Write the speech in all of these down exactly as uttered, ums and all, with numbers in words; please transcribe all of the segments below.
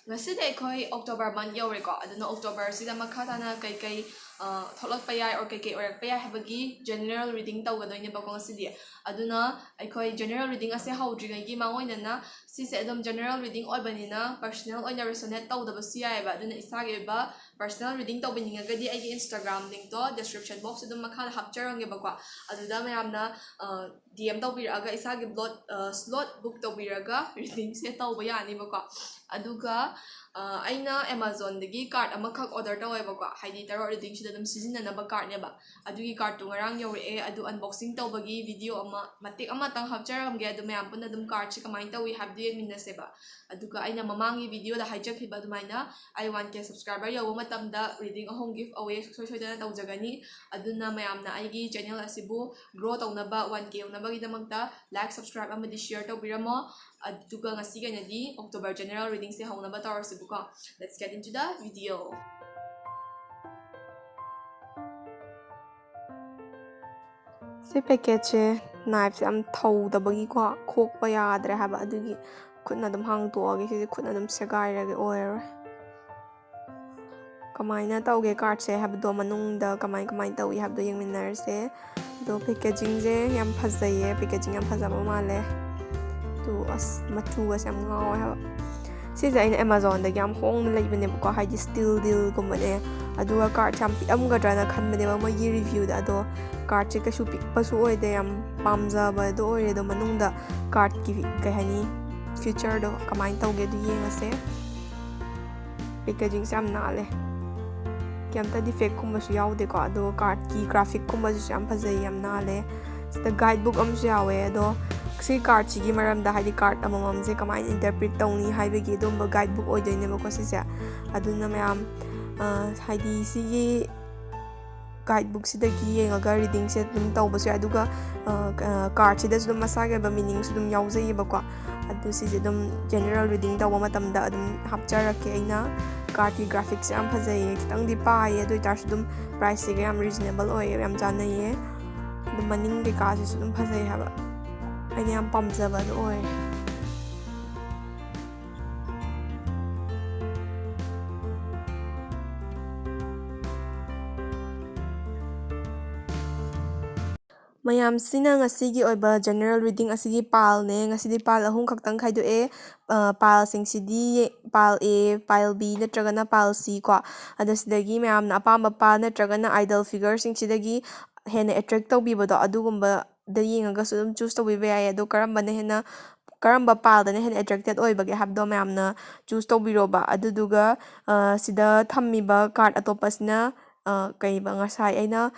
ꯉꯁꯤꯗꯤ ꯑꯩꯈꯣꯏ October month ꯌꯧꯔꯦꯀꯣ꯫ ꯑꯗꯨꯅ October ꯁꯤꯗ ꯃꯈꯥ ꯇꯥꯅ ꯀꯩꯀꯩ, ꯑ, ꯊꯣꯛꯂꯛꯄ ꯌꯥꯏ or ꯀꯩꯀꯩ ꯑꯣꯏꯔꯛꯄ ꯌꯥꯏ ꯍꯥꯏꯕꯒꯤ general reading ꯇꯧꯒꯗꯣꯏꯅꯦꯕꯀꯣ ꯉꯁꯤꯗꯤ꯫ ꯑꯗꯨꯅ ꯑꯩꯈꯣꯏ general reading ꯑꯁꯦ ꯍꯧꯗ꯭ꯔꯤꯉꯩꯒꯤ ꯃꯥꯡꯑꯣꯏꯅꯅ ꯁꯤꯁꯦ ꯑꯗꯨꯝ general reading ꯑꯣꯏꯕꯅꯤꯅ personal ꯑꯣꯏꯅ resonate ꯇꯧꯗꯕꯁꯨ ꯌꯥꯏꯑꯕ꯫ ꯑꯗꯨꯅ ꯏꯁꯥꯒꯤ ꯑꯣꯏꯕ personal reading ꯇꯧꯕꯤꯅꯤꯡꯉꯒꯗꯤ ꯑꯩꯒꯤ Instagram link ꯇꯣ description box ꯑꯗꯨꯝ ꯃꯈꯥꯗ ꯍꯥꯞꯆꯔꯝꯒꯦꯕꯀꯣ꯫ ꯑꯗꯨꯗ ꯃꯌꯥꯝꯅ, ꯑ, D M ꯇꯧꯕꯤꯔꯛꯑꯒ ꯏꯁꯥꯒꯤ block, ꯑ, slot book ꯇꯧꯕꯤꯔꯒ reading ꯁꯦ ꯇꯧꯕ ꯌꯥꯅꯤꯕꯀꯣ꯫ ꯑꯗꯨꯒ, ꯑ, ꯑꯩꯅ Amazon ꯗꯒꯤ card ꯑꯃꯈꯛ order ꯇꯧꯋꯦꯕꯀꯣ, ꯍꯥꯏꯗꯤ tarot reading ꯁꯤꯗ ꯑꯗꯨꯝ ꯁꯤꯖꯤꯟꯅꯅꯕ card ꯅꯦꯕ꯫ ꯑꯗꯨꯒꯤ card ꯇꯣ ꯉꯔꯥꯡ ꯌꯧꯔꯛꯑꯦ, ꯑꯗꯨ unboxing ꯇꯧꯕꯒꯤ video ꯑꯃ, ꯃꯇꯦꯛ ꯑꯃꯇꯪ ꯍꯥꯞꯆꯔꯝꯒꯦ, ꯑꯗꯨ ꯃꯌꯥꯝ ꯄꯨꯟꯅ ꯑꯗꯨꯝ card ꯁꯦ ꯀꯃꯥꯏꯅ ꯇꯧꯏ ꯍꯥꯏꯕꯗꯨ ꯌꯦꯡꯃꯤꯟꯅꯁꯦꯕ꯫ ꯑꯗꯨꯒ ꯑꯩꯅ ꯃꯃꯥꯡꯒꯤ video ꯗ ꯍꯥꯏꯖꯈꯤꯕ ꯑꯗꯨꯃꯥꯏꯅ ꯑꯩ one K subscriber ꯌꯧꯕ ꯃꯇꯝꯗ reading ꯑꯍꯨꯝ give away ꯁꯨꯡꯁꯣꯏ ꯁꯣꯏꯗꯅ ꯇꯧꯖꯒꯅꯤ꯫ ꯑꯗꯨꯅ ꯃꯌꯥꯝꯅ ꯑꯩꯒꯤ channel ꯑꯁꯤꯕꯨ grow ꯇꯧꯅꯕ, one K ꯌꯧꯅꯕꯒꯤꯗꯃꯛꯇ like, subscribe ꯑꯃꯗꯤ share ꯇꯧꯕꯤꯔꯝꯃꯣ꯫ ꯑꯗꯨꯒ ꯉꯁꯤꯒꯤ ꯑꯣꯏꯅꯗꯤ October general reading say ꯍꯧꯅꯕ ꯇꯧꯔꯁꯤꯕꯀꯣ꯫ Let's get into the video. ꯁꯤ package ꯁꯦ knife ꯁꯦ ꯌꯥꯝ ꯊꯧꯗꯕꯒꯤꯀꯣ, ꯈꯣꯛꯄ ꯌꯥꯗ꯭ꯔꯦ ꯍꯥꯏꯕ, ꯑꯗꯨꯒꯤ ꯈꯨꯠꯅ ꯑꯗꯨꯝ ꯍꯥꯡꯇꯣꯛꯑꯒꯦ꯫ ꯁꯤꯁꯦ ꯈꯨꯠꯅ ꯑꯗꯨꯝ ꯁꯦꯒꯥꯏꯔꯒꯦ, ꯑꯣꯏꯔꯔꯣꯏ꯫ ꯀꯃꯥꯏꯅ ꯇꯧꯒꯦ card ꯁꯦ ꯍꯥꯏꯕꯗꯣ, ꯃꯅꯨꯡꯗ ꯀꯃꯥꯏ ꯀꯃꯥꯏꯅ ꯇꯧꯏ ꯍꯥꯏꯕꯗꯣ ꯌꯦꯡꯃꯤꯟꯅꯔꯁꯦ꯫ ꯑꯗꯣ packaging ꯁꯦ ꯌꯥꯝ ꯐꯖꯩꯌꯦ, packaging ꯌꯥꯝ ꯐꯖꯕ ꯃꯥꯜꯂꯦ꯫ ꯑꯗꯣ ꯑꯁ, ꯃꯆꯨꯒꯁꯦ ꯌꯥꯝ ꯉꯥꯎꯋꯦ ꯍꯥꯏꯕ꯫ ꯁꯤꯁꯦ ꯑꯩꯅ Amazon ꯗꯒꯤ ꯌꯥꯝ ꯍꯣꯡꯅ ꯂꯩꯕꯅꯦꯕꯀꯣ, ꯍꯥꯏꯗꯤ steal deal ꯒꯨꯝꯕꯅꯦ꯫ ꯑꯗꯨꯒ card ꯁꯦ ꯌꯥꯝ ꯄꯤꯛꯑꯝꯒꯗ꯭ꯔꯅ ꯈꯟꯕꯅꯦꯕ ꯃꯣꯏꯒꯤ review ꯗ, ꯑꯗꯣ card ꯁꯦ ꯀꯩꯁꯨ ꯄꯤꯛꯄꯁꯨ ꯑꯣꯏꯗꯦ, ꯌꯥꯝ ꯄꯥꯝꯖꯕꯗꯣ ꯑꯣꯏꯔꯦ꯫ ꯑꯗꯣ ꯃꯅꯨꯡꯗ card ꯀꯤ, ꯀꯩ ꯍꯥꯏꯅꯤ, feature ꯗꯣ ꯀꯃꯥꯏꯅ ꯇꯧꯒꯦ ꯑꯗꯨ ꯌꯦꯡꯉꯁꯦ꯫ Packaging ꯁꯦ ꯌꯥꯝ ꯅꯥꯜꯂꯦ, ꯀꯩꯝꯇ defect ꯀꯨꯝꯕꯁꯨ ꯌꯥꯎꯗꯦꯀꯣ꯫ ꯑꯗꯨꯒ card ꯀꯤ graphic ꯀꯨꯝꯕꯁꯤꯁꯨ ꯌꯥꯝ ꯐꯖꯩ, ꯌꯥꯝ ꯅꯥꯜꯂꯦ꯫ ꯁꯤꯗ guide book ꯑꯃꯁꯨ ꯌꯥꯎꯋꯦ꯫ ꯑꯗꯣ ꯁꯤ card ꯁꯤꯒꯤ ꯃꯔꯝꯗ, ꯍꯥꯏꯗꯤ card ꯑꯃꯃꯝꯁꯦ ꯀꯃꯥꯏꯅ interpret ꯇꯧꯅꯤ ꯍꯥꯏꯕꯒꯤ ꯑꯗꯨꯝꯕ guide book ꯑꯣꯏꯗꯣꯏꯅꯦꯕꯀꯣ ꯁꯤꯁꯦ꯫ ꯑꯗꯨꯅ ꯃꯌꯥꯝ, ꯑ, ꯍꯥꯏꯗꯤ ꯁꯤꯒꯤ guide book ꯁꯤꯗꯒꯤ ꯌꯦꯡꯉꯒ reading ꯁꯦ ꯑꯗꯨꯝ ꯇꯧꯕꯁꯨ ꯌꯥꯏ꯫ ꯑꯗꯨꯒ, ꯑ, ꯀ-, card ꯁꯤꯗꯁꯨ ꯑꯗꯨꯝ ꯃꯁꯥꯒꯤ ꯑꯣꯏꯕ meaning ꯁꯨ ꯑꯗꯨꯝ ꯌꯥꯎꯖꯩꯌꯦꯕꯀꯣ꯫ ꯑꯗꯨ ꯁꯤꯁꯦ ꯑꯗꯨꯝ general reading ꯇꯧꯕ ꯃꯇꯝꯗ ꯑꯗꯨꯝ ꯍꯥꯞꯆꯔꯛꯀꯦ ꯑꯩꯅ꯫ Card ꯀꯤ graphic ꯁꯦ ꯌꯥꯝ ꯐꯖꯩꯌꯦ, ꯈꯤꯇꯪꯗꯤ ꯄꯥꯏꯌꯦ, ꯑꯗꯨ ꯑꯣꯏꯇꯥꯔꯁꯨ ꯑꯗꯨꯝ price ꯁꯤꯒ ꯌꯥꯝ reasonable ꯑꯣꯏꯌꯦ, ꯌꯥꯝ ꯆꯥꯟꯅꯩꯌꯦ꯫ ꯑꯗꯨꯝ ꯃꯅꯤꯡ ꯀꯩꯀꯥꯁꯤꯁꯨ ꯑꯗꯨꯝ ꯐꯖꯩ ꯍꯥꯏꯕ, ꯑꯩꯅ ꯌꯥꯝ ꯄꯥꯝꯖꯕ ꯑꯗꯨ ꯑꯣꯏꯔꯦ꯫ ꯃꯌꯥꯝꯁꯤꯅ ꯉꯁꯤꯒꯤ ꯑꯣꯏꯕ general reading ꯑꯁꯤꯒꯤ pileꯅꯦ꯫ ꯉꯁꯤꯗꯤ pile ꯑꯍꯨꯝ ꯈꯛꯇꯪ ꯈꯥꯏꯗꯣꯛꯑꯦ꯫ ꯑ, pileꯁꯤꯡꯁꯤꯗꯤ pile A, pile B ꯅꯠꯇ꯭ꯔꯒꯅ pile C ꯀꯣ꯫ ꯑꯗꯣ ꯁꯤꯗꯒꯤ ꯃꯌꯥꯝꯅ ꯑꯄꯥꯝꯕ pile ꯅꯠꯇ꯭ꯔꯒꯅ idol figureꯁꯤꯡꯁꯤꯗꯒꯤ ꯍꯦꯟꯅ attract ꯇꯧꯕꯤꯕꯗꯣ, ꯑꯗꯨꯒꯨꯝꯕꯗ ꯌꯦꯡꯉꯒꯁꯨ ꯑꯗꯨꯝ choose ꯇꯧꯕꯤꯕ ꯌꯥꯏ꯫ ꯑꯗꯣ ꯀꯔꯝꯕꯅ ꯍꯦꯟꯅ, ꯀꯔꯝꯕ pileꯗꯅ ꯍꯦꯟꯅ attracted ꯑꯣꯏꯕꯒꯦ ꯍꯥꯏꯕꯗꯣ ꯃꯌꯥꯝꯅ choose ꯇꯧꯕꯤꯔꯣꯕ꯫ ꯑꯗꯨꯗꯨꯒ, ꯑ, ꯁꯤꯗ ꯊꯝꯃꯤꯕ card ꯑꯇꯣꯞꯄꯁꯤꯅ, ꯑ, ꯀꯩꯕ, ꯉꯁꯥꯏ ꯑꯩꯅ,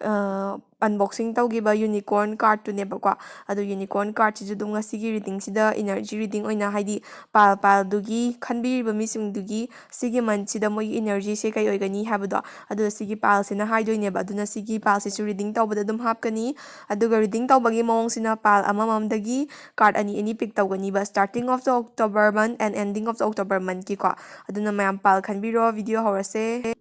ꯑ, unboxing ꯇꯧꯈꯤꯕ unicorn cardꯇꯨꯅꯦꯕꯀꯣ꯫ ꯑꯗꯣ unicorn cardꯁꯤꯁꯨ ꯑꯗꯨꯝ ꯉꯁꯤꯒꯤ readingꯁꯤꯗ energy reading ꯑꯣꯏꯅ, ꯍꯥꯏꯗꯤ pile, pileꯗꯨꯒꯤ ꯈꯟꯕꯤꯔꯤꯕ ꯃꯤꯁꯤꯡꯗꯨꯒꯤ ꯁꯤꯒꯤ monthꯁꯤꯗ ꯃꯣꯏꯒꯤ energyꯁꯦ ꯀꯩ ꯑꯣꯏꯒꯅꯤ ꯍꯥꯏꯕꯗꯣ, ꯑꯗꯨ ꯁꯤꯒꯤ pileꯁꯤꯅ ꯍꯥꯏꯗꯣꯏꯅꯦꯕ꯫ ꯑꯗꯨꯅ ꯁꯤꯒꯤ pileꯁꯤꯁꯨ reading ꯇꯧꯕꯗ ꯑꯗꯨꯝ ꯍꯥꯞꯀꯅꯤ꯫ ꯑꯗꯨꯒ reading ꯇꯧꯕꯒꯤ ꯃꯑꯣꯡꯁꯤꯅ pile ꯑꯃꯃꯝꯗꯒꯤ card ꯑꯅꯤ ꯑꯅꯤ pick ꯇꯧꯒꯅꯤꯕ, starting of the October month and ending of the October monthꯀꯤꯀꯣ꯫ ꯑꯗꯨꯅ ꯃꯌꯥꯝ pile ꯈꯟꯕꯤꯔꯣ, video ꯍꯧꯔꯁꯦ꯫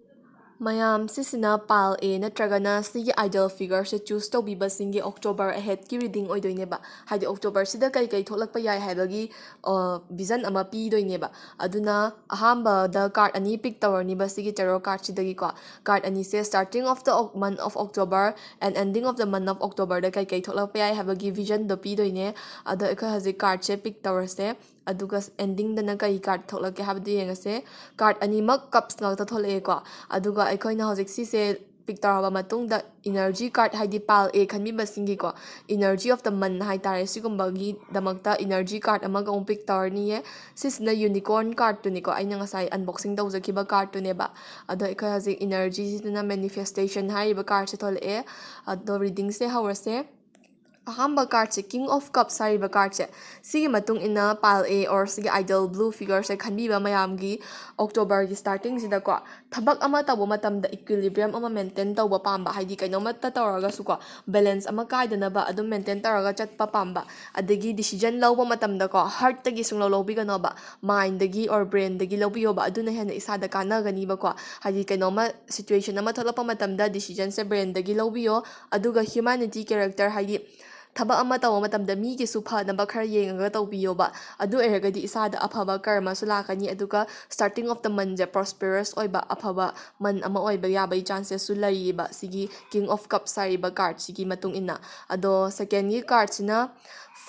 ꯃꯌꯥꯝ, ꯁꯤꯁꯤꯅ pile A ꯅꯠꯇ꯭ꯔꯒꯅ ꯁꯤꯒꯤ idol figureꯁꯦ choose ꯇꯧꯕꯤꯕꯁꯤꯡꯒꯤ October aheadꯀꯤ reading ꯑꯣꯏꯗꯣꯏꯅꯦꯕ꯫ ꯍꯥꯏꯗꯤ Octoberꯁꯤꯗ ꯀꯩ ꯀꯩ ꯊꯣꯛꯂꯛꯄ ꯌꯥꯏ ꯍꯥꯏꯕꯒꯤ, ꯑ, vision ꯑꯃ ꯄꯤꯗꯣꯏꯅꯦꯕ꯫ ꯑꯗꯨꯅ ꯑꯍꯥꯟꯕꯗ card ꯑꯅꯤ pick ꯇꯧꯔꯅꯤꯕ ꯁꯤꯒꯤ tarot cardꯁꯤꯗꯒꯤꯀꯣ꯫ Card ꯑꯅꯤꯁꯦ starting of the Oc-, month of October and ending of the month of Octoberꯗ ꯀꯩ ꯀꯩ ꯊꯣꯛꯂꯛꯄ ꯌꯥꯏ ꯍꯥꯏꯕꯒꯤ visionꯗꯣ ꯄꯤꯗꯣꯏꯅꯦ꯫ ꯑꯗꯣ ꯑꯩꯈꯣꯏ ꯍꯧꯖꯤꯛ cardꯁꯦ pick ꯇꯧꯔꯁꯦ꯫ ꯑꯗꯨꯒ endingꯗꯅ ꯀꯔꯤ card ꯊꯣꯛꯂꯛꯀꯦ ꯍꯥꯏꯕꯗꯨ ꯌꯦꯡꯉꯁꯦ꯫ Card ꯑꯅꯤꯃꯛ cups ꯉꯥꯛꯇ ꯊꯣꯛꯂꯛꯑꯦꯀꯣ꯫ ꯑꯗꯨꯒ ꯑꯩꯈꯣꯏꯅ ꯍꯧꯖꯤꯛ ꯁꯤꯁꯦ pick ꯇꯧꯔꯕ ꯃꯇꯨꯡꯗ energy card, ꯍꯥꯏꯗꯤ pile A ꯈꯟꯕꯤꯕꯁꯤꯡꯒꯤꯀꯣ, energy of the month ꯍꯥꯏꯇꯥꯔꯦ, ꯁꯤꯒꯨꯝꯕꯒꯤꯗꯃꯛꯇ energy card ꯑꯃꯒ ꯑꯃꯨꯛ pick ꯇꯧꯔꯅꯤꯌꯦ꯫ ꯁꯤꯁꯤꯅ unicorn cardꯇꯨꯅꯤꯀꯣ, ꯑꯩꯅ ꯉꯁꯥꯏ unboxing ꯇꯧꯖꯈꯤꯕ cardꯇꯨꯅꯦꯕ꯫ ꯑꯗꯣ ꯑꯩꯈꯣꯏ ꯍꯧꯖꯤꯛ energyꯁꯤꯗꯅ manifestation ꯍꯥꯏꯔꯤꯕ cardꯁꯦ ꯊꯣꯛꯂꯛꯑꯦ꯫ ꯑꯗꯣ readingꯁꯦ ꯍꯧꯔꯁꯦ꯫ ꯑꯍꯥꯟꯕ cardꯁꯦ King of Cups ꯍꯥꯏꯔꯤꯕ cardꯁꯦ, ꯁꯤꯒꯤ ꯃꯇꯨꯡ ꯏꯟꯅ pile A or ꯁꯤꯒꯤ idol blue figureꯁꯦ ꯈꯟꯕꯤꯕ ꯃꯌꯥꯝꯒꯤ Octoberꯒꯤ startingꯁꯤꯗꯀꯣ, ꯊꯕꯛ ꯑꯃ ꯇꯧꯕ ꯃꯇꯝꯗ equilibrium ꯑꯃ maintain ꯇꯧꯕ ꯄꯥꯝꯕ, ꯍꯥꯏꯗꯤ ꯀꯩꯅꯣꯃꯠꯇ ꯇꯧꯔꯒꯁꯨꯀꯣ, balance ꯑꯃ ꯀꯥꯏꯗꯅꯕ ꯑꯗꯨꯝ maintain ꯇꯧꯔꯒ ꯆꯠꯄ ꯄꯥꯝꯕ, ꯑꯗꯒꯤ decision ꯂꯧꯕ ꯃꯇꯝꯗꯀꯣ, heartꯇꯒꯤ ꯁꯨꯡꯂꯧ ꯂꯧꯕꯤꯒꯅꯣꯕ, mindꯗꯒꯤ or brainꯗꯒꯤ ꯂꯧꯕꯤꯌꯣꯕ, ꯑꯗꯨꯅ ꯍꯦꯟꯅ ꯏꯁꯥꯗ ꯀꯥꯟꯅꯒꯅꯤꯕꯀꯣ꯫ ꯍꯥꯏꯗꯤ ꯀꯩꯅꯣꯝꯃ situation ꯑꯃ ꯊꯣꯛꯂꯛꯄ ꯃꯇꯝꯗ decisionꯁꯦ brainꯗꯒꯤ ꯂꯧꯕꯤꯌꯣ꯫ ꯑꯗꯨꯒ humanity character, ꯍꯥꯏꯗꯤ ꯊꯕꯛ ꯑꯃ ꯇꯧꯕ ꯃꯇꯝꯗ ꯃꯤꯒꯤꯁꯨ ꯐꯅꯕ ꯈꯔ ꯌꯦꯡꯉꯒ ꯇꯧꯕꯤꯌꯣꯕ꯫ ꯑꯗꯨ ꯑꯣꯏꯔꯒꯗꯤ ꯏꯁꯥꯗ ꯑꯐꯕ ꯀꯔꯃꯁꯨ ꯂꯥꯛꯀꯅꯤ, ꯑꯗꯨꯒ starting of the monthꯁꯦ prosperous ꯑꯣꯏꯕ, ꯑꯐꯕ month ꯑꯃ ꯑꯣꯏꯕ ꯌꯥꯕꯒꯤ chances ꯁꯨ ꯂꯩꯌꯦꯕ, ꯁꯤꯒꯤ King of Cups ꯍꯥꯏꯔꯤꯕ card ꯁꯤꯒꯤ ꯃꯇꯨꯡ ꯏꯟꯅ꯫ ꯑꯗꯣ second ꯒꯤ card ꯁꯤꯅ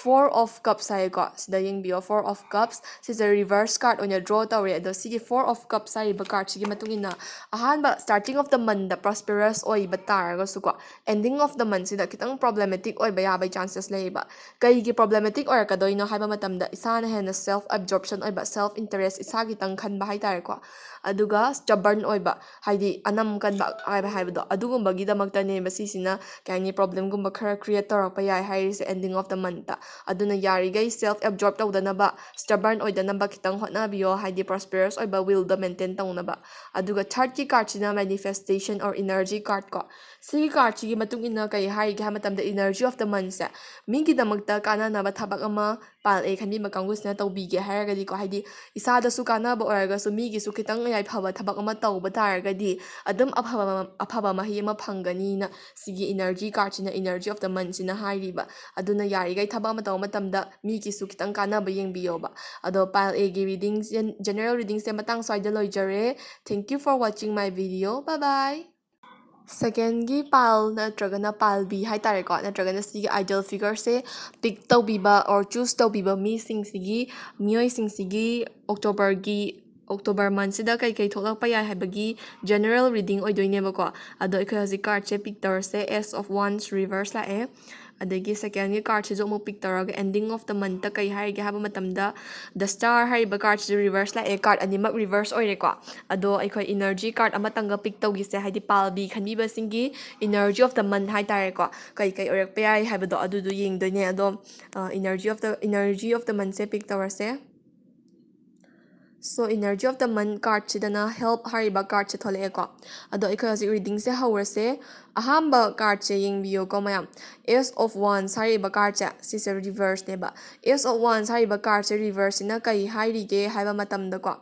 Four of Cups ꯍꯥꯏꯌꯦꯀꯣ꯫ ꯁꯤꯗ ꯌꯦꯡꯕꯤꯌꯣ, Four of Cups ꯁꯤꯁꯦ reverse card ꯑꯣꯏꯅ draw ꯇꯧꯔꯦ꯫ ꯑꯗꯣ ꯁꯤꯒꯤ Four of Cups ꯍꯥꯏꯔꯤꯕ card ꯁꯤꯒꯤ ꯃꯇꯨꯡ ꯏꯟꯅ, ꯑꯍꯥꯟꯕ starting of the monthꯗ prosperous ꯑꯣꯏꯕ ꯇꯥꯔꯒꯁꯨꯀꯣ, ending of the monthꯁꯤꯗ ꯈꯤꯇꯪ problematic ꯑꯣꯏꯕ ꯌꯥꯕꯒꯤ chances ꯂꯩꯌꯦꯕ꯫ ꯀꯩꯒꯤ problematic ꯑꯣꯏꯔꯛꯀꯗꯣꯏꯅꯣ ꯍꯥꯏꯕ ꯃꯇꯝꯗ, ꯏꯁꯥꯅ ꯍꯦꯟꯅ self absorption ꯑꯣꯏꯕ, self interest, ꯏꯁꯥ ꯈꯤꯇꯪ ꯈꯟꯕ ꯍꯥꯏꯇꯥꯔꯦꯀꯣ, ꯑꯗꯨꯒ stubborn ꯑꯣꯏꯕ, ꯍꯥꯏꯗꯤ ꯑꯅꯝ ꯀꯟꯕ ꯍꯥꯏꯕ, ꯍꯥꯏꯕꯗꯣ, ꯑꯗꯨꯒꯨꯝꯕꯒꯤꯗꯃꯛꯇꯅꯦꯕ ꯁꯤꯁꯤꯅ, ꯀꯩ ꯍꯥꯏꯅꯤ, problemꯒꯨꯝꯕ ꯈꯔ create ꯇꯧꯔꯛꯄ ꯌꯥꯏ ꯍꯥꯏꯔꯤꯁꯦ ending of the monthꯇ꯫ ꯑꯗꯨꯅ ꯌꯥꯔꯤꯈꯩ self absorb ꯇꯧꯗꯅꯕ, stubborn ꯑꯣꯏꯗꯅꯕ ꯈꯤꯇꯪ ꯍꯣꯠꯅꯕꯤꯌꯣ, ꯍꯥꯏꯗꯤ prosperous ꯑꯣꯏꯕ willꯗꯣ maintain ꯇꯧꯅꯕ꯫ ꯑꯗꯨꯒ thirdꯀꯤ cardꯁꯤꯅ manifestation or energy card ꯀꯣ꯫ ꯁꯤꯒꯤ cardꯁꯤꯒꯤ ꯃꯇꯨꯡ ꯏꯟꯅ ꯀꯩ ꯍꯥꯏꯔꯤꯒꯦ ꯍꯥꯏꯕ ꯃꯇꯝꯗ, energy of the monthꯁꯦ ꯃꯤꯒꯤꯗꯃꯛꯇ ꯀꯥꯟꯅꯅꯕ ꯊꯕꯛ ꯑꯃ pile A ꯈꯟꯕꯤꯕ ꯀꯥꯡꯕꯨꯁꯤꯅ ꯇꯧꯕꯤꯒꯦ ꯍꯥꯏꯔꯒꯗꯤꯀꯣ, ꯍꯥꯏꯗꯤ ꯏꯁꯥꯗꯁꯨ ꯀꯥꯟꯅꯕ ꯑꯣꯏꯔꯒꯁꯨ ꯃꯤꯒꯤꯁꯨ ꯈꯤꯇꯪ ꯌꯥꯏꯐꯕ ꯊꯕꯛ ꯑꯃ ꯇꯧꯕ ꯇꯥꯔꯒꯗꯤ, ꯑꯗꯨꯝ ꯑꯐꯕ, ꯑꯐꯕ ꯃꯍꯩ ꯑꯃ ꯐꯪꯒꯅꯤꯅ ꯁꯤꯒꯤ energy cardꯁꯤꯅ, energy of the monthꯁꯤꯅ ꯍꯥꯏꯔꯤꯕ꯫ ꯑꯗꯨꯅ ꯌꯥꯔꯤꯈꯩ ꯊꯕꯛ ꯑꯃ ꯇꯧꯕ ꯃꯇꯝꯗ ꯃꯤꯒꯤꯁꯨ ꯈꯤꯇꯪ ꯀꯥꯟꯅꯕ ꯌꯦꯡꯕꯤꯌꯣꯕ꯫ ꯑꯗꯣ pile Aꯒꯤ reading, general readingꯁꯦ ꯃꯇꯥꯡ ꯁ꯭ꯋꯥꯏꯗ ꯂꯣꯏꯖꯔꯦ꯫ Thank you for watching my video. Bye bye. Secondꯒꯤ pile ꯅꯠꯇ꯭ꯔꯒꯅ pile B ꯍꯥꯏꯇꯥꯔꯦꯀꯣ, ꯅꯠꯇ꯭ꯔꯒꯅ ꯁꯤꯒꯤ ideal figureꯁꯦ pick ꯇꯧꯕꯤꯕ or choose ꯇꯧꯕꯤꯕ ꯃꯤꯁꯤꯡꯁꯤꯒꯤ, ꯃꯤꯑꯣꯏꯁꯤꯡꯁꯤꯒꯤ Octoberꯒꯤ, October monthꯁꯤꯗ ꯀꯩꯀꯩ ꯊꯣꯛꯂꯛꯄ ꯌꯥꯏ ꯍꯥꯏꯕꯒꯤ general reading ꯑꯣꯏꯗꯣꯏꯅꯦꯕꯀꯣ꯫ ꯑꯗꯣ ꯑꯩꯈꯣꯏ ꯍꯧꯖꯤꯛ cardꯁꯦ pick ꯇꯧꯔꯁꯦ꯫ Ace of Wands reverse ꯂꯥꯛꯑꯦ꯫ ꯑꯗꯒꯤ secondꯒꯤ cardꯁꯤꯁꯨ ꯑꯃꯨꯛ pick ꯇꯧꯔꯒ, ending of the monthꯇ ꯀꯩ ꯍꯥꯏꯔꯤꯒꯦ ꯍꯥꯏꯕ ꯃꯇꯝꯗ, the Star ꯍꯥꯏꯔꯤꯕ cardꯁꯤꯁꯨ reverse ꯂꯥꯛꯑꯦ꯫ Card ꯑꯅꯤꯃꯛ reverse ꯑꯣꯏꯔꯦꯀꯣ꯫ ꯑꯗꯣ ꯑꯩꯈꯣꯏ energy card ꯑꯃꯇꯪꯒ pick ꯇꯧꯈꯤꯁꯦ, ꯍꯥꯏꯗꯤ pile B ꯈꯟꯕꯤꯕꯁꯤꯡꯒꯤ energy of the month ꯍꯥꯏꯇꯥꯔꯦꯀꯣ, ꯀꯩ ꯀꯩ ꯑꯣꯏꯔꯛꯄ ꯌꯥꯏ ꯍꯥꯏꯕꯗꯣ ꯑꯗꯨꯗꯣ ꯌꯦꯡꯗꯣꯏꯅꯦ꯫ ꯑꯗꯣ energy of the, energy of the monthꯁꯦ pick ꯇꯧꯔꯁꯦ꯫ So energy of the month cardꯁꯤꯗꯅ help ꯍꯥꯏꯔꯤꯕ cardꯁꯦ ꯊꯣꯛꯂꯛꯑꯦꯀꯣ꯫ ꯑꯗꯣ ꯑꯩꯈꯣꯏ ꯍꯧꯖꯤꯛ readingꯁꯦ ꯍꯧꯔꯁꯦ꯫ ꯑꯍꯥꯟꯕ cardꯁꯦ ꯌꯦꯡꯕꯤꯌꯨꯀꯣ ꯃꯌꯥꯝ, Ace of Wands ꯍꯥꯏꯔꯤꯕ cardꯁꯦ, ꯁꯤꯁꯦ reverseꯅꯦꯕ꯫ Ace of Wands ꯍꯥꯏꯔꯤꯕ cardꯁꯦ reverseꯁꯤꯅ ꯀꯩ ꯍꯥꯏꯔꯤꯒꯦ ꯍꯥꯏꯕ ꯃꯇꯝꯗꯀꯣ,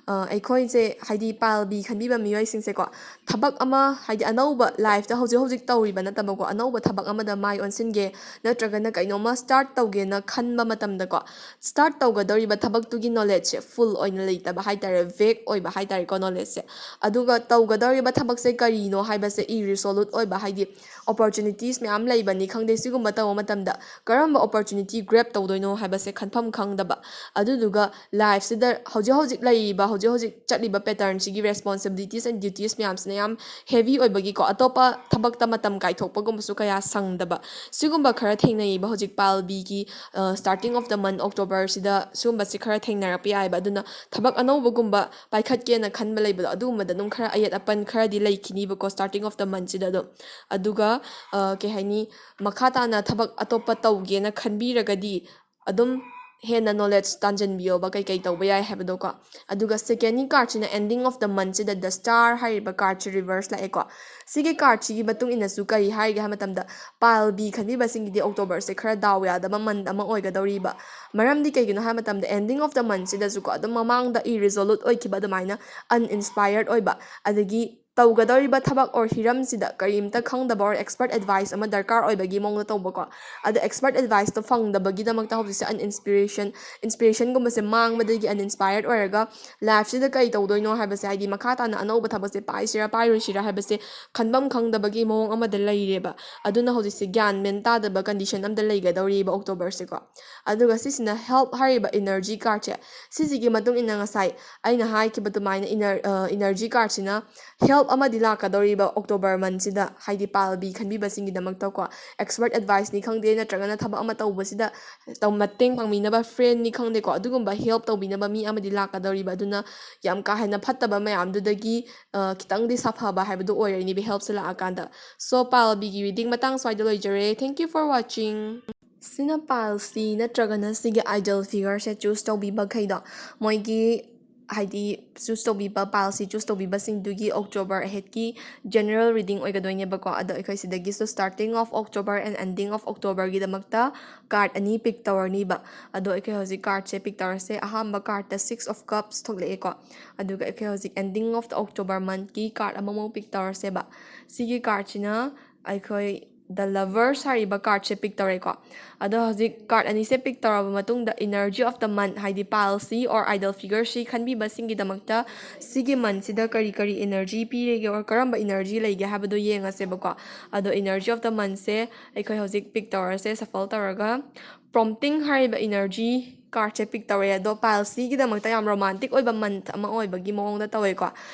ꯑ, ꯑꯩꯈꯣꯏꯁꯦ, ꯍꯥꯏꯗꯤ pile B ꯈꯟꯕꯤꯕ ꯃꯤꯑꯣꯏꯁꯤꯡꯁꯦꯀꯣ, ꯊꯕꯛ ꯑꯃ, ꯍꯥꯏꯗꯤ ꯑꯅꯧꯕ ꯂꯥꯏꯐꯇ ꯍꯧꯖꯤꯛ ꯍꯧꯖꯤꯛ ꯇꯧꯔꯤꯕ ꯅꯠꯇꯕꯀꯣ, ꯑꯅꯧꯕ ꯊꯕꯛ ꯑꯃꯗ ꯃꯥꯏ ꯑꯣꯟꯁꯤꯟꯒꯦ ꯅꯠꯇ꯭ꯔꯒꯅ ꯀꯩꯅꯣꯝꯃ ꯁ꯭ꯇꯥꯔꯠ ꯇꯧꯒꯦꯅ ꯈꯟꯕ ꯃꯇꯝꯗꯀꯣ, ꯁ꯭ꯇꯥꯔꯠ ꯇꯧꯒꯗꯧꯔꯤꯕ ꯊꯕꯛꯇꯨꯒꯤ ꯅꯣꯂꯦꯖꯁꯦ ꯐꯨꯜ ꯑꯣꯏꯅ ꯂꯩꯇꯕ ꯍꯥꯏ ꯇꯥꯔꯦ, ꯚꯦꯒ ꯑꯣꯏꯕ ꯍꯥꯏ ꯇꯥꯔꯦꯀꯣ ꯅꯣꯂꯦꯖꯁꯦ꯫ ꯑꯗꯨꯒ ꯇꯧꯒꯗꯧꯔꯤꯕ ꯊꯕꯛꯁꯦ ꯀꯔꯤꯅꯣ ꯍꯥꯏꯕꯁꯦ ꯏꯔꯤꯁꯣꯂꯨꯠ ꯑꯣꯏꯕ, ꯍꯥꯏꯗꯤ ꯑꯣꯄꯣꯔꯆꯨꯅꯤꯇꯤꯁ ꯃꯌꯥꯝ ꯂꯩꯕꯅꯤ ꯈꯪꯗꯦ, ꯁꯤꯒꯨꯝꯕ ꯇꯧꯕ ꯃꯇꯝꯗ ꯀꯔꯝꯕ ꯑꯣꯄꯣꯔꯆꯨꯅꯤꯇꯤ ꯒ꯭ꯔꯦꯞ ꯇꯧꯗꯣꯏꯅꯣ ꯍꯥꯏꯕꯁꯦ ꯈꯟꯐꯝ ꯈꯪꯗꯕ꯫ ꯑꯗꯨꯗꯨꯒ ꯂꯥꯏꯐꯁꯤꯗ ꯍꯧꯖꯤꯛ ꯍꯧꯖꯤꯛ ꯂꯩꯔꯤꯕ, ꯍꯧꯖꯤꯛ ꯍꯧꯖꯤꯛ ꯆꯠꯂꯤꯕ ꯄꯦꯇꯔꯟꯁꯤꯒꯤ ꯔꯦꯁꯄꯣꯟꯁꯤꯕꯤꯂꯤꯇꯤꯁ ꯑꯦꯟ ꯗ꯭ꯌꯨꯇꯤꯁ ꯃꯌꯥꯝꯁꯤꯅ ꯌꯥꯝ ꯍꯦꯚꯤ ꯑꯣꯏꯕꯒꯤꯀꯣ, ꯑꯇꯣꯞꯄ ꯊꯕꯛꯇ ꯃꯇꯝ ꯀꯥꯏꯊꯣꯛꯄꯒꯨꯝꯕꯁꯨ ꯀꯌꯥ ꯁꯪꯗꯕ, ꯁꯤꯒꯨꯝꯕ ꯈꯔ ꯊꯦꯡꯅꯩꯌꯦꯕ ꯍꯧꯖꯤꯛ ꯄꯥꯜꯕꯤꯒꯤ ꯁ꯭ꯇꯥꯔꯇꯤꯡ ꯑꯣꯐ ꯗ ꯃꯟ ꯑꯣꯛꯇꯣꯕꯔꯁꯤꯗ ꯁꯤꯒꯨꯝꯕꯁꯤ ꯈꯔ ꯊꯦꯡꯅꯔꯛꯄ ꯌꯥꯏꯑꯕ꯫ ꯑꯗꯨꯅ ꯊꯕꯛ ꯑꯅꯧꯕꯒꯨꯝꯕ ꯄꯥꯏꯈꯠꯀꯦꯅ ꯈꯟꯕ ꯂꯩꯕꯗꯣ, ꯑꯗꯨꯒꯨꯝꯕꯗ ꯑꯗꯨꯝ ꯈꯔ ꯑꯌꯦꯠ ꯑꯄꯟ ꯈꯔꯗꯤ ꯂꯩꯈꯤꯅꯤꯕꯀꯣ ꯁ꯭ꯇꯥꯔꯇꯤꯡ ꯑꯣꯐ ꯗ ꯃꯟꯁꯤꯗ ꯑꯗꯨꯝ꯫ ꯑꯗꯨꯒ ꯀꯩ ꯍꯥꯏꯅꯤ, ꯃꯈꯥ ꯇꯥꯅ ꯊꯕꯛ ꯑꯇꯣꯞꯄ ꯇꯧꯒꯦꯅ ꯈꯟꯕꯤꯔꯒꯗꯤ ꯑꯗꯨꯝ ꯍꯦꯟꯅ ꯅꯣꯂꯦꯖ ꯇꯥꯟꯁꯤꯟꯕꯤꯌꯣꯕ ꯀꯩꯀꯩ ꯇꯧꯕ ꯌꯥꯏ ꯍꯥꯏꯕꯗꯣꯀꯣ꯫ ꯑꯗꯨꯒ ꯁꯦꯀꯦꯟꯒꯤ ꯀꯥꯔꯠꯁꯤꯅ ꯑꯦꯟꯗꯤꯡ ꯑꯣꯐ ꯗ ꯃꯟꯁꯤꯗ ꯗ ꯁ꯭ꯇꯥꯔ ꯍꯥꯏꯔꯤꯕ ꯀꯥꯔꯠꯁꯤ ꯔꯤꯚꯔꯁ ꯂꯥꯛꯑꯦꯀꯣ꯫ ꯁꯤꯒꯤ ꯀꯥꯔꯠꯁꯤꯒꯤ ꯃꯇꯨꯡ ꯏꯟꯅꯁꯨ ꯀꯔꯤ ꯍꯥꯏꯔꯤꯒꯦ ꯍꯥꯏꯕ ꯃꯇꯝꯗ, ꯄꯥꯜꯕꯤ ꯈꯟꯕꯤꯕꯁꯤꯡꯒꯤꯗꯤ ꯑꯣꯛꯇꯣꯕꯔꯁꯦ ꯈꯔ ꯗꯥꯎ ꯌꯥꯗꯕ ꯃꯟ ꯑꯃ ꯑꯣꯏꯒꯗꯧꯔꯤꯕ꯫ ꯃꯔꯝꯗꯤ ꯀꯩꯒꯤꯅꯣ ꯍꯥꯏꯕ ꯃꯇꯝꯗ, ꯑꯦꯟꯗꯤꯡ ꯑꯣꯐ ꯗ ꯃꯟꯁꯤꯗꯁꯨꯀꯣ, ꯑꯗꯨꯝ ꯃꯃꯥꯡꯗ ꯏꯔꯤꯖꯣꯂꯨꯠ ꯑꯣꯏꯈꯤꯕ ꯑꯗꯨꯃꯥꯏꯅ, ꯑꯟꯏꯟꯁꯄꯥꯌꯔꯠ ꯑꯣꯏꯕ, ꯑꯗꯒꯤ ꯇꯧꯒꯗꯧꯔꯤꯕ ꯊꯕꯛ ꯑꯣꯔ ꯍꯤꯔꯝꯁꯤꯗ ꯀꯔꯤꯝꯇ ꯈꯪꯗꯕ ꯑꯣꯔ ꯑꯦꯛꯁꯄꯔꯠ ꯑꯦꯗꯚꯥꯏꯁ ꯑꯃ ꯗꯔꯀꯥꯔ ꯑꯣꯏꯕꯒꯤ ꯃꯑꯣꯡꯗ ꯇꯧꯕꯀꯣ꯫ ꯑꯗ ꯑꯦꯛꯁꯄꯔꯠ ꯑꯦꯗꯚꯥꯏꯁꯇꯣ ꯐꯪꯗꯕꯒꯤꯗꯃꯛꯇ ꯍꯧꯖꯤꯛꯁꯦ ꯑꯟꯏꯟꯁꯄꯤꯔꯦꯁꯟ, ꯏꯟꯁꯄꯤꯔꯦꯁꯟꯒꯨꯝꯕꯁꯦ ꯃꯥꯡꯕꯗꯒꯤ ꯑꯟꯏꯟꯁꯄꯥꯌꯔꯠ ꯑꯣꯏꯔꯒ ꯂꯥꯏꯐꯁꯤꯗ ꯀꯔꯤ ꯇꯧꯗꯣꯏꯅꯣ ꯍꯥꯏꯕꯁꯦ, ꯍꯥꯏꯗꯤ ꯃꯈꯥ ꯇꯥꯅ ꯑꯅꯧꯕ ꯊꯕꯛꯁꯦ ꯄꯥꯏꯁꯤꯔꯥ ꯄꯥꯏꯔꯣꯏꯁꯤꯔꯥ ꯍꯥꯏꯕꯁꯦ ꯈꯟꯐꯝ ꯈꯪꯗꯕꯒꯤ ꯃꯑꯣꯡ ꯑꯃꯗ ꯂꯩꯔꯦꯕ꯫ ꯑꯗꯨꯅ ꯍꯧꯖꯤꯛꯁꯦ ꯒ꯭ꯌꯥꯟ ꯃꯦꯟ ꯇꯥꯗꯕ ꯀꯟꯗꯤꯁꯟ ꯑꯃꯗ ꯂꯩꯒꯗꯧꯔꯤꯕ ꯑꯣꯛꯇꯣꯕꯔꯁꯦꯀꯣ꯫ ꯑꯗꯨꯒ ꯁꯤꯁꯤꯅ ꯍꯦꯜꯞ ꯍꯥꯏꯔꯤꯕ ꯏꯅꯔꯖꯤ ꯀꯥꯔꯠꯁꯦ, ꯁꯤꯁꯤꯒꯤ ꯃꯇꯨꯡ ꯏꯟꯅ ꯉꯁꯥꯏ ꯑꯩꯅ ꯍꯥꯏꯈꯤꯕ ꯑꯗꯨꯃꯥꯏꯅ ꯏꯅꯔ-, ꯑ, ꯏꯅꯔꯖꯤ ꯀꯥꯔꯠꯁꯤꯅ ꯍꯦꯜꯞ ꯑꯃꯗꯤ ꯂꯥꯛꯀꯗꯧꯔꯤꯕ ꯑꯣꯛꯇꯣꯕꯔ ꯃꯟꯁꯤꯗ, ꯍꯥꯏꯗꯤ ꯄꯥꯜꯕꯤ ꯈꯟꯕꯤꯕꯁꯤꯡꯒꯤꯗꯃꯛꯇꯀꯣ꯫ ꯑꯦꯛꯁꯄꯔꯠ ꯑꯦꯗꯚꯥꯏꯁꯅꯤ ꯈꯪꯗꯦ, ꯅꯠꯇ꯭ꯔꯒꯅ ꯊꯕꯛ ꯑꯃ ꯇꯧꯕꯁꯤꯗ ꯇꯧ-, ꯃꯇꯦꯡ ꯄꯥꯡꯕꯤꯅꯕ ꯐ꯭ꯔꯦꯟꯅꯤ ꯈꯪꯗꯦꯀꯣ, ꯑꯗꯨꯒꯨꯝꯕ ꯍꯦꯜꯞ ꯇꯧꯕꯤꯅꯕ ꯃꯤ ꯑꯃꯗꯤ ꯂꯥꯛꯀꯗꯧꯔꯤꯕ꯫ ꯑꯗꯨꯅ ꯌꯥꯝ ꯀꯥ ꯍꯦꯟꯅ ꯐꯠꯇꯕ ꯃꯌꯥꯝꯗꯨꯗꯒꯤ, ꯑ, ꯈꯤꯇꯪꯗꯤ ꯁꯥꯐꯕ ꯍꯥꯏꯕꯗꯨ ꯑꯣꯏꯔꯅꯤꯕ ꯍꯦꯜꯞꯁꯦ ꯂꯥꯛꯑꯀꯥꯟꯗ꯫ So, ꯄꯥꯜꯕꯤꯒꯤ ꯔꯤꯗꯤꯡ ꯃꯇꯥꯡ ꯁ꯭ꯋꯥꯏꯗ ꯂꯣꯏꯖꯔꯦ꯫ Thank you for watching. ꯁꯤꯅ ꯄꯥꯏꯜꯁꯤ ꯅꯠꯇ꯭ꯔꯒꯅ ꯁꯤꯒꯤ ꯑꯥꯏꯗꯜ ꯐꯤꯒꯔꯁꯦ ꯆꯨꯁ ꯇꯧꯕꯤꯕꯈꯩꯗꯣ, ꯃꯣꯏꯒꯤ ꯍꯥꯏꯗꯤ ꯆꯨꯁ ꯇꯧꯕꯤꯕ, ꯄꯥꯏꯜꯁꯤ ꯆꯨꯁ ꯇꯧꯕꯤꯕꯁꯤꯡꯗꯨꯒꯤ ꯑꯣꯛꯇꯣꯕꯔ ꯑꯍꯦꯠꯀꯤ ꯖꯦꯅꯔꯦꯜ ꯔꯤꯗꯤꯡ ꯑꯣꯏꯒꯗꯣꯏꯅꯦꯕꯀꯣ꯫ ꯑꯗꯣ ꯑꯩꯈꯣꯏ ꯁꯤꯗꯒꯤꯁꯨ starting of October and ending of Octoberꯒꯤꯗꯃꯛꯇ ꯀꯥꯔꯠ ꯑꯅꯤ ꯄꯤꯛ ꯇꯧꯔꯅꯤꯕ꯫ ꯑꯗꯣ ꯑꯩꯈꯣꯏ ꯍꯧꯖꯤꯛ ꯀꯥꯔꯠꯁꯦ ꯄꯤꯛ ꯇꯧꯔꯁꯦ꯫ ꯑꯍꯥꯟꯕ ꯀꯥꯔꯠꯇ Six of Cups ꯊꯣꯛꯂꯛꯑꯦꯀꯣ꯫ ꯑꯗꯨꯒ ꯑꯩꯈꯣꯏ ꯍꯧꯖꯤꯛ ending of the October monthꯀꯤ ꯀꯥꯔꯠ ꯑꯃꯃꯨꯛ ꯄꯤꯛ ꯇꯧꯔꯁꯦꯕ꯫ ꯁꯤꯒꯤ ꯀꯥꯔꯠꯁꯤꯅ ꯑꯩꯈꯣꯏ The Lovers ꯍꯥꯏꯔꯤꯕ ꯀꯥꯔꯠꯁꯦ ꯄꯤꯛ ꯇꯧꯔꯦꯀꯣ꯫ ꯑꯗꯣ ꯍꯧꯖꯤꯛ ꯀꯥꯔꯠ ꯑꯅꯤꯁꯦ ꯄꯤꯛ ꯇꯧꯔꯕ ꯃꯇꯨꯡꯗ energy of the month, ꯍꯥꯏꯗꯤ ꯄꯥꯏꯜꯁꯤ or idol figureꯁꯤ ꯈꯟꯕꯤꯕꯁꯤꯡꯒꯤꯗꯃꯛꯇ ꯁꯤꯒꯤ ꯃꯟꯁꯤꯗ ꯀꯔꯤ ꯀꯔꯤ energy ꯄꯤꯔꯤꯒꯦ or ꯀꯔꯝꯕ energy ꯂꯩꯒꯦ ꯍꯥꯏꯕꯗꯣ ꯌꯦꯡꯉꯁꯦꯕꯀꯣ꯫ ꯑꯗꯣ energy of the monthꯁꯦ ꯑꯩꯈꯣꯏ ꯍꯧꯖꯤꯛ ꯄꯤꯛ ꯇꯧꯔꯁꯦ, shuffle ꯇꯧꯔꯒ꯫ Prompting ꯍꯥꯏꯔꯤꯕ energy ꯀꯥꯔꯠꯁꯦ ꯄꯤꯛ ꯇꯧꯔꯦ꯫ ꯑꯗꯣ ꯄꯥꯏꯜꯁꯤꯒꯤꯗꯃꯛꯇ ꯌꯥꯝ ꯔꯣꯃꯥꯟꯇꯤꯛ ꯑꯣꯏꯕ ꯃꯟꯊ ꯑꯃ ꯑꯣꯏꯕꯒꯤ ꯃꯑꯣꯡꯗ ꯇꯧꯋꯦꯀꯣ꯫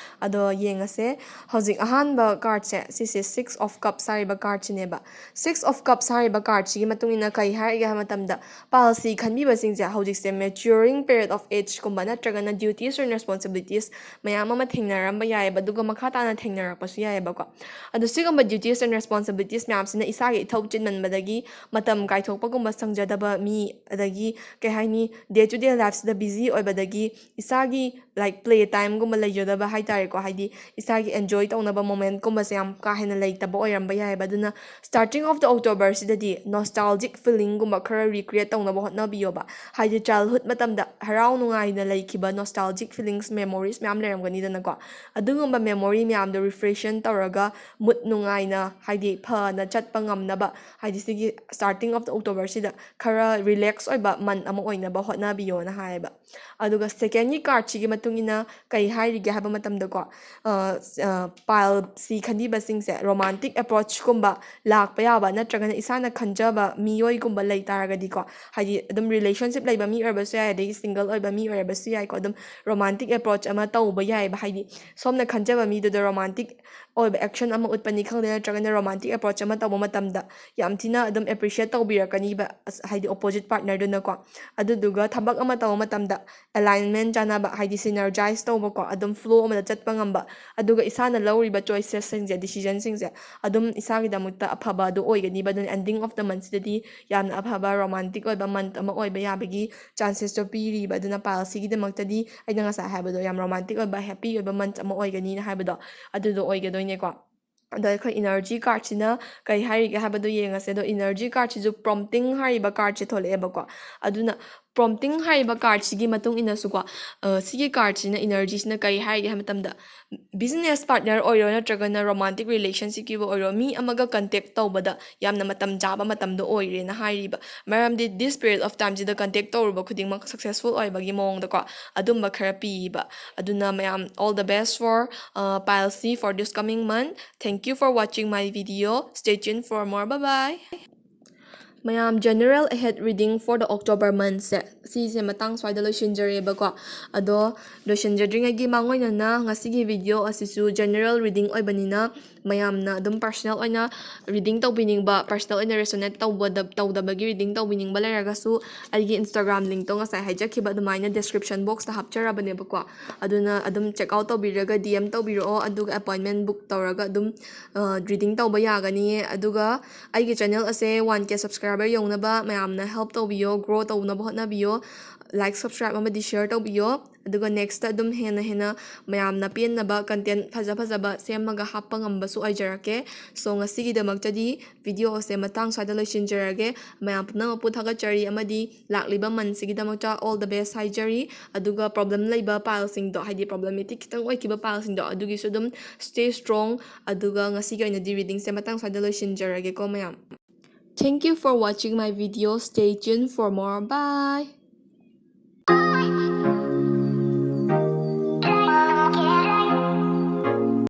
ꯑꯗꯣ ꯌꯦꯡꯉꯁꯦ꯫ ꯍꯧꯖꯤꯛ ꯑꯍꯥꯟꯕ ꯀꯥꯔꯠꯁꯦ, ꯁꯤꯁꯦ Six of Cups ꯍꯥꯏꯔꯤꯕ ꯀꯥꯔꯠꯁꯤꯅꯦꯕ꯫ Six of Cups ꯍꯥꯏꯔꯤꯕ ꯀꯥꯔꯠꯁꯤꯒꯤ ꯃꯇꯨꯡ ꯏꯟꯅ ꯀꯔꯤ ꯍꯥꯏꯔꯤꯒꯦ ꯍꯥꯏꯕ ꯃꯇꯝꯗ, ꯄꯥꯏꯜꯁꯤ ꯈꯟꯕꯤꯕꯁꯤꯡꯁꯦ ꯍꯧꯖꯤꯛꯁꯦ maturing period of ageꯀꯨꯝꯕ ꯅꯠꯇ꯭ꯔꯒꯅ duties and responsibilities ꯃꯌꯥꯝ ꯑꯃ ꯊꯦꯡꯅꯔꯝꯕ ꯌꯥꯏꯑꯕ, ꯑꯗꯨꯒ ꯃꯈꯥ ꯇꯥꯅ ꯊꯦꯡꯅꯔꯛꯄꯁꯨ ꯌꯥꯏꯑꯕꯀꯣ꯫ ꯑꯗꯣ ꯁꯤꯒꯨꯝꯕ duties and responsibilities ꯃꯌꯥꯝꯁꯤꯅ ꯏꯁꯥꯒꯤ ꯏꯊꯧ ꯆꯤꯟꯃꯟꯕꯗꯒꯤ ꯃꯇꯝ ꯀꯥꯏꯊꯣꯛꯄꯒꯨꯝꯕ ꯁꯪꯖꯗꯕ ꯃꯤ, ꯑꯗꯒꯤ ꯀꯩ ꯍꯥꯏꯅꯤ, day to day lifeꯁꯤꯗ busy ꯑꯣꯏꯕꯗꯒꯤ ꯏꯁꯥꯒꯤ, like, play timeꯒꯨꯝꯕ ꯂꯩꯖꯗꯕ ꯍꯥꯏ ꯇꯥꯔꯦꯀꯣ, ꯍꯥꯏꯗꯤ ꯏꯁꯥꯒꯤ enjoy ꯇꯧꯅꯕ momentꯀꯨꯝꯕꯁꯦ ꯌꯥꯝ ꯀꯥ ꯍꯦꯟꯅ ꯂꯩꯇꯕ ꯑꯣꯏꯔꯝꯕ ꯌꯥꯏꯑꯕ꯫ ꯑꯗꯨꯅ starting of the Octoberꯁꯤꯗꯗꯤ nostalgic feelingꯒꯨꯝꯕ ꯈꯔ recreate ꯇꯧꯅꯕ ꯍꯣꯠꯅꯕꯤꯌꯣꯕ꯫ ꯍꯥꯏꯗꯤ childhood ꯃꯇꯝꯗ ꯍꯔꯥꯎ ꯅꯨꯡꯉꯥꯏꯅ ꯂꯩꯈꯤꯕ nostalgic feelings, memories ꯃꯌꯥꯝ ꯂꯩꯔꯝꯒꯅꯤꯗꯅꯀꯣ꯫ ꯑꯗꯨꯒꯨꯝꯕ memory ꯃꯌꯥꯝꯗꯣ refreshen ꯇꯧꯔꯒ mood ꯅꯨꯡꯉꯥꯏꯅ, ꯍꯥꯏꯗꯤ ꯐꯅ ꯆꯠꯄ ꯉꯝꯅꯕ, ꯍꯥꯏꯗꯤ ꯁꯤꯒꯤ starting of the Octoberꯁꯤꯗ ꯈꯔ relax ꯑꯣꯏꯕ month ꯑꯃ ꯑꯣꯏꯅꯕ ꯍꯣꯠꯅꯕꯤꯌꯣꯅ ꯍꯥꯏꯌꯦꯕ꯫ ꯑꯗꯨꯒ secondꯒꯤ cardꯁꯤꯒꯤ ꯃꯇꯨꯡ ꯏꯟꯅ ꯀꯩ ꯍꯥꯏꯔꯤꯒꯦ ꯍꯥꯏꯕ ꯃꯇꯝꯗꯀꯣ, ꯑ, ꯑ, pileꯁꯤ ꯈꯟꯕꯤꯕꯁꯤꯡꯁꯦ romantic approachꯀꯨꯝꯕ ꯂꯥꯛꯄ ꯌꯥꯕ, ꯅꯠꯇ꯭ꯔꯒꯅ ꯏꯁꯥꯅ ꯈꯟꯖꯕ ꯃꯤꯑꯣꯏꯒꯨꯝꯕ ꯂꯩ ꯇꯥꯔꯒꯗꯤꯀꯣ, ꯍꯥꯏꯗꯤ ꯑꯗꯨꯝ relationship ꯂꯩꯕ ꯃꯤ ꯑꯣꯏꯔꯕꯁꯨ ꯌꯥꯏ, ꯑꯗꯒꯤ single ꯑꯣꯏꯕ ꯃꯤ ꯑꯣꯏꯔꯕꯁꯨ ꯌꯥꯏꯀꯣ, ꯑꯗꯨꯝ romantic approach ꯑꯃ ꯇꯧꯕ ꯌꯥꯏꯑꯕ꯫ ꯍꯥꯏꯗꯤ ꯁꯣꯝꯅ ꯈꯟꯖꯕ ꯃꯤꯗꯨꯗ romantic ꯑꯣꯏꯕ action ꯑꯃ ꯎꯠꯄꯅꯤ ꯈꯪꯗꯦ, ꯅꯠꯇ꯭ꯔꯒꯅ romantic approach ꯑꯃ ꯇꯧꯕ ꯃꯇꯝꯗ ꯌꯥꯝ ꯊꯤꯅ ꯑꯗꯨꯝ appreciate ꯇꯧꯕꯤꯔꯛꯀꯅꯤꯕ, ꯑꯁ, ꯍꯥꯏꯗꯤ opposite partnerꯗꯨꯅꯀꯣ꯫ ꯑꯗꯨꯗꯨꯒ ꯊꯕꯛ ꯑꯃ ꯇꯧꯕ ꯃꯇꯝꯗ alignment ꯆꯥꯟꯅꯕ, ꯍꯥꯏꯗꯤ synergize ꯇꯧꯕꯀꯣ, ꯑꯗꯨꯝ flow ꯑꯃꯗ ꯆꯠꯄ ꯉꯝꯕ, ꯑꯗꯨꯒ ꯏꯁꯥꯅ ꯂꯧꯔꯤꯕ choicesꯁꯤꯡꯁꯦ, decisionꯁꯤꯡꯁꯦ ꯑꯗꯨꯝ ꯏꯁꯥꯒꯤꯗꯃꯛꯇ ꯑꯐꯕ ꯑꯗꯨ ꯑꯣꯏꯒꯅꯤꯕ꯫ ꯑꯗꯨꯅ ending of the monthꯁꯤꯗꯗꯤ ꯌꯥꯝꯅ ꯑꯐꯕ romantic ꯑꯣꯏꯕ month ꯑꯃ ꯑꯣꯏꯕ ꯌꯥꯕꯒꯤ chancesꯇꯣ ꯄꯤꯔꯤꯕ꯫ ꯑꯗꯨꯅ Pileꯁꯤꯒꯤꯗꯃꯛꯇꯗꯤ ꯑꯩꯅ ꯉꯁꯥꯏ ꯍꯥꯏꯕꯗꯣ ꯌꯥꯝ romantic ꯑꯣꯏꯕ, happy ꯑꯣꯏꯕ month ꯑꯃ ꯑꯣꯏꯒꯅꯤꯅ ꯍꯥꯏꯕꯗꯣ, ꯑꯗꯨꯗꯣ ꯑꯣꯏꯒꯗꯣꯏꯅꯦꯀꯣ꯫ ꯑꯗꯣ ꯑꯩꯈꯣꯏ energy cardꯁꯤꯅ ꯀꯩ ꯍꯥꯏꯔꯤꯒꯦ ꯍꯥꯏꯕꯗꯣ ꯌꯦꯡꯉꯁꯦ꯫ ꯑꯗꯣ energy cardꯁꯤꯁꯨ prompting ꯍꯥꯏꯔꯤꯕ cardꯁꯦ ꯊꯣꯛꯂꯛꯑꯦꯕꯀꯣ꯫ ꯑꯗꯨꯅ prompting ꯍꯥꯏꯔꯤꯕ cardꯁꯤꯒꯤ ꯃꯇꯨꯡ ꯏꯟꯅꯁꯨꯀꯣ, ꯑ, ꯁꯤꯒꯤ cardꯁꯤꯅ energyꯁꯤꯅ ꯀꯩ ꯍꯥꯏꯔꯤꯒꯦ ꯍꯥꯏꯕ ꯃꯇꯝꯗ, business partner ꯑꯣꯏꯔꯣ ꯅꯠꯇ꯭ꯔꯒꯅ romantic relationshipꯀꯤꯕꯨ ꯑꯣꯏꯔꯣ, ꯃꯤ ꯑꯃꯒ contact ꯇꯧꯕꯗ ꯌꯥꯝꯅ ꯃꯇꯝ ꯆꯥꯕ ꯃꯇꯝꯗꯣ ꯑꯣꯏꯔꯦꯅ ꯍꯥꯏꯔꯤꯕ꯫ ꯃꯔꯝꯗꯤ this period of timeꯁꯤꯗ contact ꯇꯧꯔꯨꯕ ꯈꯨꯗꯤꯡꯃꯛ successful ꯑꯣꯏꯕꯒꯤ ꯃꯑꯣꯡꯗꯀꯣ, ꯑꯗꯨꯝꯕ ꯈꯔ ꯄꯤꯕ꯫ ꯑꯗꯨꯅ ꯃꯌꯥꯝ, all the best for, uh, Pileꯁꯤ for this coming month. Thank you for watching my video. Stay tuned for more. Bye bye. ꯃꯌꯥꯝ, general ahead reading for the October monthꯁꯦ, ꯁꯤꯁꯦ ꯃꯇꯥꯡ ꯁ꯭ꯋꯥꯏꯗ ꯂꯣꯏꯁꯤꯟꯖꯔꯦꯕꯀꯣ꯫ ꯑꯗꯣ ꯂꯣꯏꯁꯤꯟꯖꯗ꯭ꯔꯤꯉꯩꯒꯤ ꯃꯥꯡꯑꯣꯏꯅꯅ ꯉꯁꯤꯒꯤ video ꯑꯁꯤꯁꯨ general reading ꯑꯣꯏꯕꯅꯤꯅ, ꯃꯌꯥꯝꯅ ꯑꯗꯨꯝ personal ꯑꯣꯏꯅ reading ꯇꯧꯕꯤꯅꯤꯡꯕ, personal ꯑꯣꯏꯅ resonate ꯇꯧꯕꯗ, ꯇꯧꯗꯕꯒꯤ reading ꯇꯧꯕꯤꯅꯤꯡꯕ ꯂꯩꯔꯒꯁꯨ, ꯑꯩꯒꯤ Instagram linkꯇꯣ ꯉꯁꯥꯏ ꯍꯥꯏꯖꯈꯤꯕ ꯑꯗꯨꯃꯥꯏꯅ description boxꯇ ꯍꯥꯞꯆꯔꯕꯅꯦꯕꯀꯣ꯫ ꯑꯗꯨꯅ ꯑꯗꯨꯝ check out ꯇꯧꯕꯤꯔꯒ DM ꯇꯧꯕꯤꯔꯛꯑꯣ, ꯑꯗꯨꯒ appointment book ꯇꯧꯔꯒ ꯑꯗꯨꯝ, ꯑ, reading ꯇꯧꯕ ꯌꯥꯒꯅꯤꯌꯦ꯫ ꯑꯗꯨꯒ ꯑꯩꯒꯤ channel ꯑꯁꯦ one K subscriber ꯌꯧꯅꯕ ꯃꯌꯥꯝꯅ help ꯇꯧꯕꯤꯌꯣ, grow ꯇꯧꯅꯕ ꯍꯣꯠꯅꯕꯤꯌꯣ, like, subscribe ꯑꯃꯗꯤ share ꯇꯧꯕꯤꯌꯣ꯫ ꯑꯗꯨꯒ nextꯇ ꯑꯗꯨꯝ ꯍꯦꯟꯅ ꯍꯦꯟꯅ ꯃꯌꯥꯝꯅ ꯄꯦꯟꯅꯕ content ꯐꯖ ꯐꯖꯕ ꯁꯦꯝꯃꯒ ꯍꯥꯞꯄ ꯉꯝꯕꯁꯨ ꯑꯣꯏꯖꯔꯛꯀꯦ꯫ So ꯉꯁꯤꯒꯤꯗꯃꯛꯇꯗꯤ video ꯑꯁꯦ ꯃꯇꯥꯡ ꯁ꯭ꯋꯥꯏꯗ ꯂꯣꯏꯁꯤꯟꯖꯔꯒꯦ꯫ ꯃꯌꯥꯝ ꯄꯨꯝꯅꯃꯛꯄꯨ ꯊꯥꯒꯠꯆꯔꯤ ꯑꯃꯗꯤ ꯂꯥꯛꯂꯤꯕ monthꯁꯤꯒꯤꯗꯃꯛꯇ all the best ꯍꯥꯏꯖꯔꯤ꯫ ꯑꯗꯨꯒ problem ꯂꯩꯕ Pileꯁꯤꯡꯗꯣ, ꯍꯥꯏꯗꯤ problematic ꯈꯤꯇꯪ ꯑꯣꯏꯈꯤꯕ Pileꯁꯤꯡꯗꯣ, ꯑꯗꯨꯒꯤꯁꯨ ꯑꯗꯨꯝ stay strong꯫ ꯑꯗꯨꯒ ꯉꯁꯤꯒꯤ ꯑꯣꯏꯅꯗꯤ readingꯁꯦ ꯃꯇꯥꯡ ꯁ꯭ꯋꯥꯏꯗ ꯂꯣꯏꯁꯤꯟꯖꯔꯒꯦꯀꯣ ꯃꯌꯥꯝ꯫ Thank you for watching my video. Stay tuned for more. Bye.